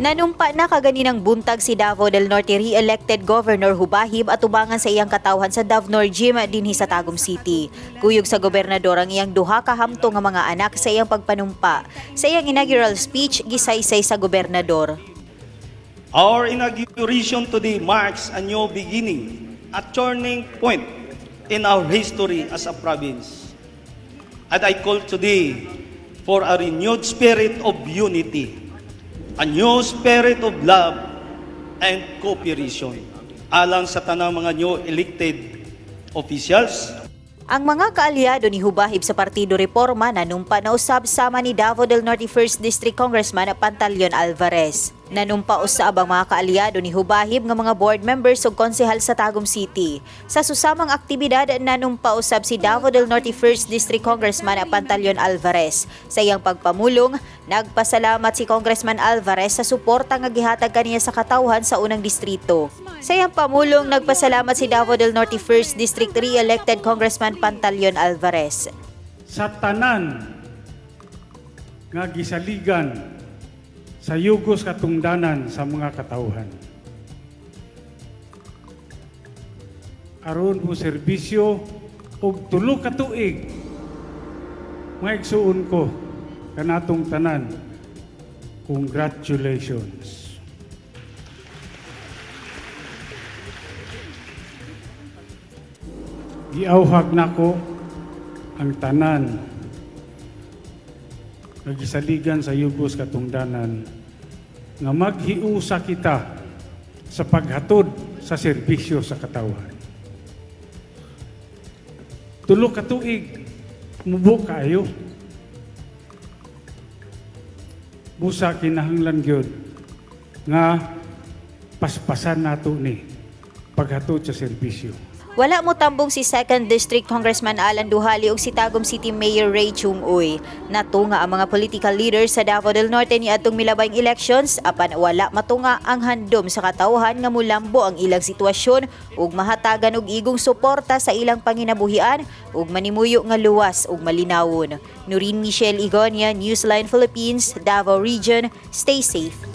Nanumpa na kaganinang buntag si Davao del Norte re-elected Governor Jubahib atubangan sa iyang katawhan sa Davnor Gym dinhi sa Tagum City. Kuyog sa gobernador ang iyang duha ka hamtong nga mga anak sa iyang pagpanumpa. Sa iyang inaugural speech, gisaysay sa gobernador. Our inauguration today marks a new beginning, a turning point in our history as a province. And I call today for a renewed spirit of unity, a new spirit of love and cooperation alang sa tanang mga new elected officials. Ang mga kaalyado ni Jubahib sa Partido Reforma nanumpa na usab sama ni Davao del Norte 1st District Congressman Pantaleon Alvarez. Nanumpa usab ang mga kaalyado ni Jubahib nga mga board members ug konsehal sa Tagum City. Sa susamang aktibidad, nanumpa usab si Davao del Norte 1st District Congressman Pantaleon Alvarez. Sa iyang pagpamulong, nagpasalamat si Congressman Alvarez sa suporta nga gihatag kaniya sa katawhan sa unang distrito. Sa iyang pamulong, nagpasalamat si Davao del Norte 1st District re-elected Congressman Pantaleon Alvarez. Sa tanan nga gisaligan sa yugos katungdanan sa mga katawhan. Aron mo serbisyo og 3 ka tuig, mga igsuon ko kanatong tanan, congratulations. Giauhag nako ang tanan nga gisaligan sa yugos katungdanan nga maghiusa kita sa paghatod sa serbisyo sa katawhan. 3 ka tuig, mubo kaayo. Busa kinahanglan gyud nga paspasan nato ni paghatod sa serbisyo. Wala mo tambong si 2nd District Congressman Alan Duhali ug si Tagum City Mayor Ray Chung Uy. Natunga ang mga political leaders sa Davao del Norte ni atong milabayng elections apan wala matunga ang handom sa katawhan nga mulambo ang ilang sitwasyon ug mahatagan og igong suporta sa ilang panginabuhian ug manimuyo nga luwas ug malinawon. Nurin Michelle Igonia, Newsline Philippines, Davao Region. Stay safe.